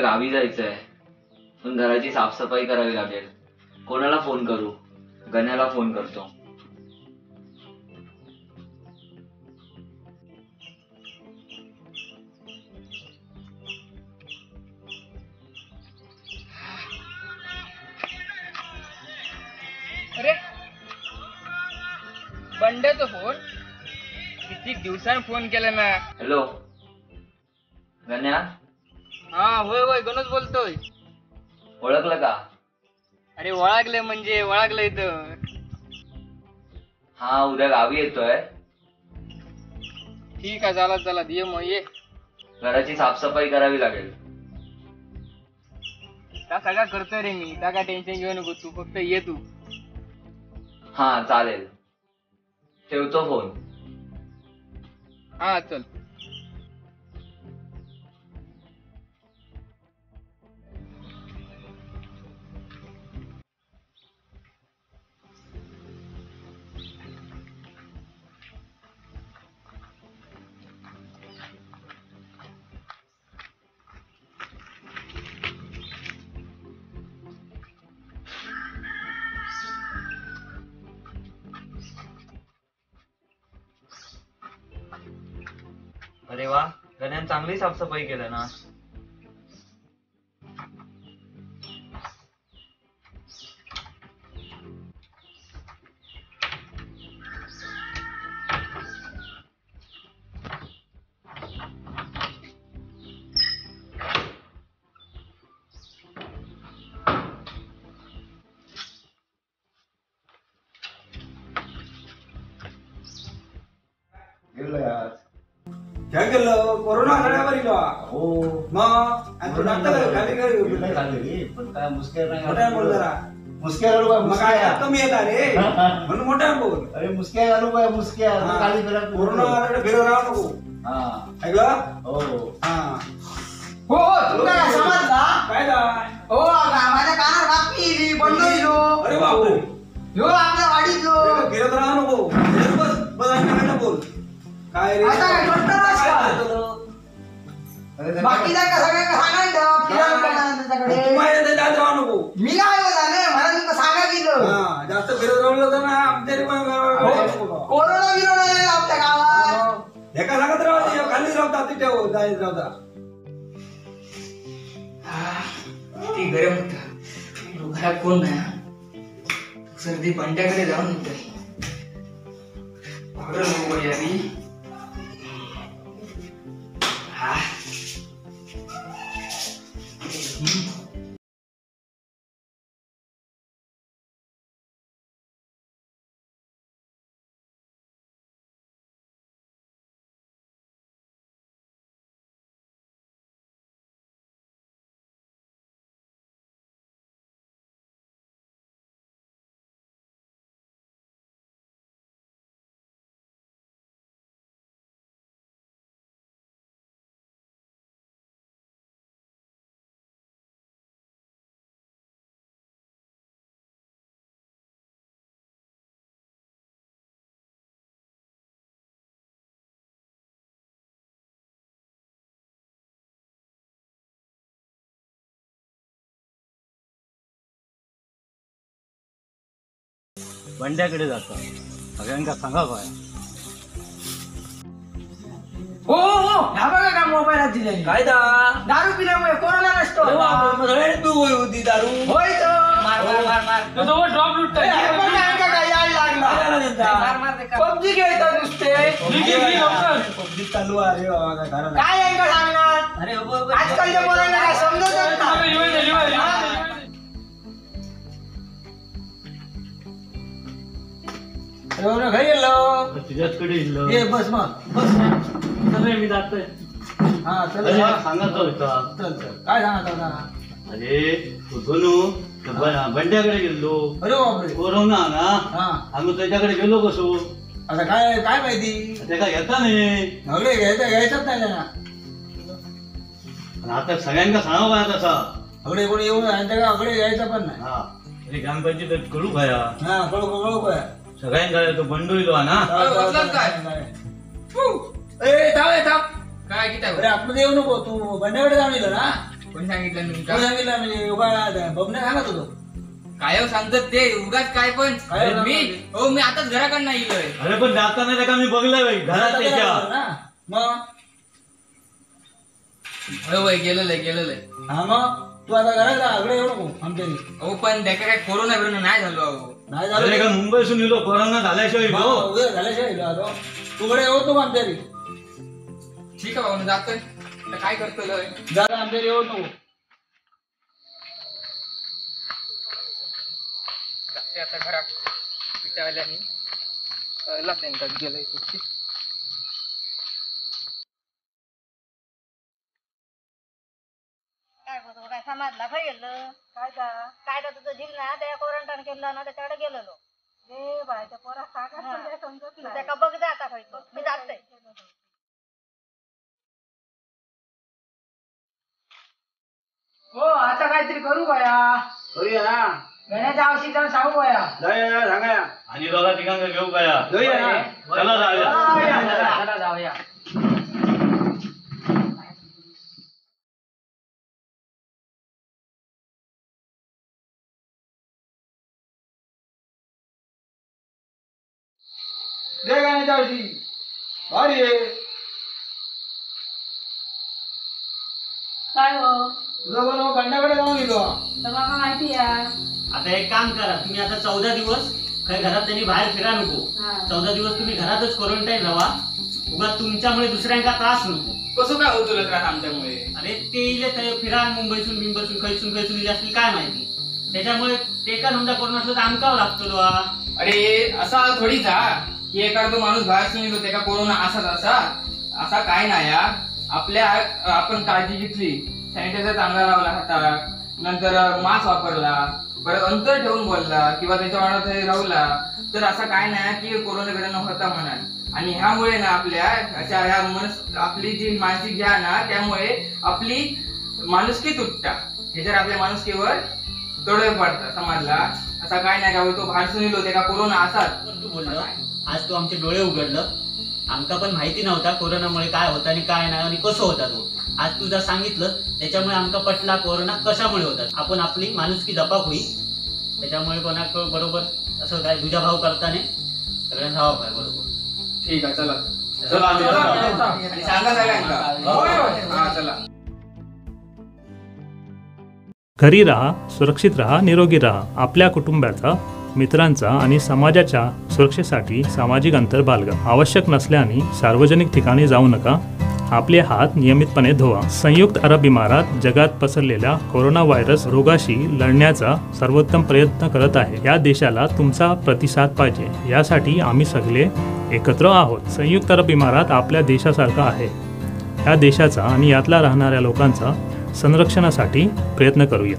Gavi जायचंय, पण घराची साफसफाई करावी लागेल. कोणाला फोन करू? गण्याला फोन करतो. अरे बंड्याचा फोन, किती दिवसांनी फोन केला ना. हॅलो गण्या. हा होय होय, गणेश बोलतोय. ओळखलं का? अरे ओळखलं म्हणजे ओळखलं इथं. हा उद्या गावी येतोय. ठीक आहे, झाला झाला, ये मग ये. घराची साफसफाई करावी लागेल. त्या सगळं करतोय रे मी, त्या काय टेन्शन घेऊ नको तू, फक्त ये तू. हा चालेल, ठेवतो फोन. हा चल. अरे वा, गण्यान चांगली साफसफाई केलं ना. काय केलं? कोरोना सगळ्यावर इलो. हो मग आणि तू डॉक्टर खाली खाली, पण काय मुस्क्या नाही. मोठ्या बोल जरा. मुस्क्या घालू काय? मग काय कमी येतात रे, म्हणून मोठ्या बोल. अरे मुस्क्या घालू काय? मुस्क्या खाली फिरा. कोरोना फिरव राहू नको. ऐकलं? हो हा हो हो, तुला काय समजला? काय काय? हो माझ्या कानावर बातमी इली, बंड इलो. अरे बापरे, ह्यो आपल्या वाडीतलो. फिरत राहू नको, बस बस आणि बोल. काय रे आता काय बाकी सगळ्यांना सांगायला नको. मी काय झालं मला तुमका सांगा गेलं. जास्त फिरत राहिलं तर ना आमच्या कोरोना बिरोना नाही आपल्या गावात. एका सांगत राहते, खाली राहता तिथे जायच राहता. किती गरम होता घरात, कोण नाही. सर्दी बंड्याकडे जाऊन होत. बंड्याकडे जाता, सगळ्यांका सांगा काय. हो हो, ह्या बघा का मोबाईलात दिले. काय दा दारू पिल्यामुळे कोरोना नसतो. होती दारू होय तर. मार मार मार मार, ड्रॉप लुटतोय. काय यायला लागला. पबजी खेळतात नुसते. पबजी चालू आहे. काय यांका सांगणार? आजकालच्या मुलांना काय समजतच नाही. घरी गेलो तुझ्याचकडे. बस मग बस, चल मी जातोय. हा चल, सांगत होता. चल चल, काय सांगत होता? अरे गणू बंड्याकडे गेलो. अरे बापरे, कोरोना ना, आम्ही त्याच्याकडे गेलो कसो. आता काय काय माहिती, त्याका घेता नाही. अरे घ्यायचा घ्यायचाच नाही त्यांना. पण आता सगळ्यांना सांगावं काय तसा. अगडे कोणी येऊन अगडे घ्यायचा पण नाही. हा अरे ग्रामपंचायत कळू काय? हा कळू कळू काय सगळ्यांकडे तो बंडू इलो ना. काय ए थांब थांब, काय किती? अरे आतमध्ये येऊ नको, तू बंड्याकडे जाऊन येलो ना. कोण सांगितलं तुमका? सांगितलं म्हणजे बबने सांगत होतो. काय सांगतात ते उगाच काय पण. मी हो मी आताच घराकडनं इलोय. अरे पण जाताना त्याका मी बघलंय घरात त्याच्या. मग होय गेलेलं गेलेलं. हा मग तू आता घरात आगडे येऊ नको आमच्या. हो पण त्याका काय कोरोना बिरोना नाही झालो. अहो नाही झालं. मुंबईसून इलो कोरोना झाल्याशिवाय झाल्याशिवाय इलो. तू कडे येऊ नको आमच्या. ठीक आहे भाऊ जातोय. काय करतो जा आमच्या येऊ नको. आता घरात पिटावल्यानी कळला त्यांना गेलंय कुठची. काय बोलतो काय समाजला खंय गेलं काय काय तुझं झिल ना त्या क्वारंटाईन केलं ना त्याच्याकडे गेलेलो. रे बाय त्या पोरा सांगा समजत नाही त्याका बघ जा आता खंय तो. मी जाते. हो आता काहीतरी करू बाया. करूया ना. गण्याच्या औषध जाऊन सांगू बाया. जाऊया सांगाया. आणि दोघा तिघांना घेऊ बाया. जाऊया. चला जाऊया. चला जाऊया. दे गाण्याच्या औषधी भारी आहे. काय हो तुझा बनव बंड्याकडे जाऊन येतो. तर माका माहिती आहे. आता एक काम करा तुम्ही, आता 14 दिवस काही घरात त्यांनी बाहेर फिरा नको. 14 दिवस तुम्ही घरातच क्वारंटाईन राहा. उगा तुमच्यामुळे दुसऱ्यांका त्रास नको. कसं काय होतो तुला त्रास आमच्यामुळे? अरे ते इले तर फिरा मुंबईसून बिंबसून खैसून खैसून इले असतील काय माहिती, त्याच्यामुळे ते का समजा कोरोना असलं तर आमकाव लागतो. अरे असा थोडीच हा की एखादा तो माणूस बाहेर सुन येतो त्याका कोरोना असाच असा असा काय नाही. आपल्या आपण काळजी घेतली, सॅनिटायझर चांगला लावला हातात, नंतर मास्क वापरला, परत अंतर ठेवून बोलला किंवा त्याच्या वाणात राहला तर असं काय नाही की कोरोना बिरोना होता म्हणाल. आणि ह्यामुळे ना आपल्या अशा ह्या मनस आपली जी मानसिक घ्या ना त्यामुळे आपली माणुसकी तुटता. ह्याच्यावर आपल्या माणुसकीवर तोडे पडतात समाजला. असा काय नाही का तो बाहेर सुनिलो त्याका कोरोना असाच. तू बोललं आज तू आमचे डोळे उघडलं. आमका पण माहिती नव्हता कोरोनामुळे काय होता आणि काय नाही आणि कसं होता तो. आज तुझा सांगितलं त्याच्यामुळे आमका पटला कोरोना कशामुळे होतात. आपण आपली माणुसकी जपाक होई, त्याच्यामुळे कोणाक बरोबर असं काय दुजाभाव करताना सगळ्यांना हवा पाय बरोबर. ठीक आहे चला चला आणि सांगा सगळ्यांना. हा चला. घरी राहा, सुरक्षित राहा, निरोगी राहा. आपल्या कुटुंबाचा, मित्रांचा आणि समाजाच्या सुरक्षेसाठी सामाजिक अंतर बाळगा. आवश्यक नसल्याने सार्वजनिक ठिकाणी जाऊ नका. आपले हात नियमितपणे धुवा. संयुक्त अरब इमारात जगात पसरलेल्या कोरोना व्हायरस रोगाशी लढण्याचा सर्वोत्तम प्रयत्न करत आहे. या देशाला तुमचा प्रतिसाद पाहिजे, यासाठी आम्ही सगळे एकत्र आहोत. संयुक्त अरब इमारात आपल्या देशासारखा आहे. या देशाचा आणि यातला राहणाऱ्या लोकांचा संरक्षणासाठी प्रयत्न करूया.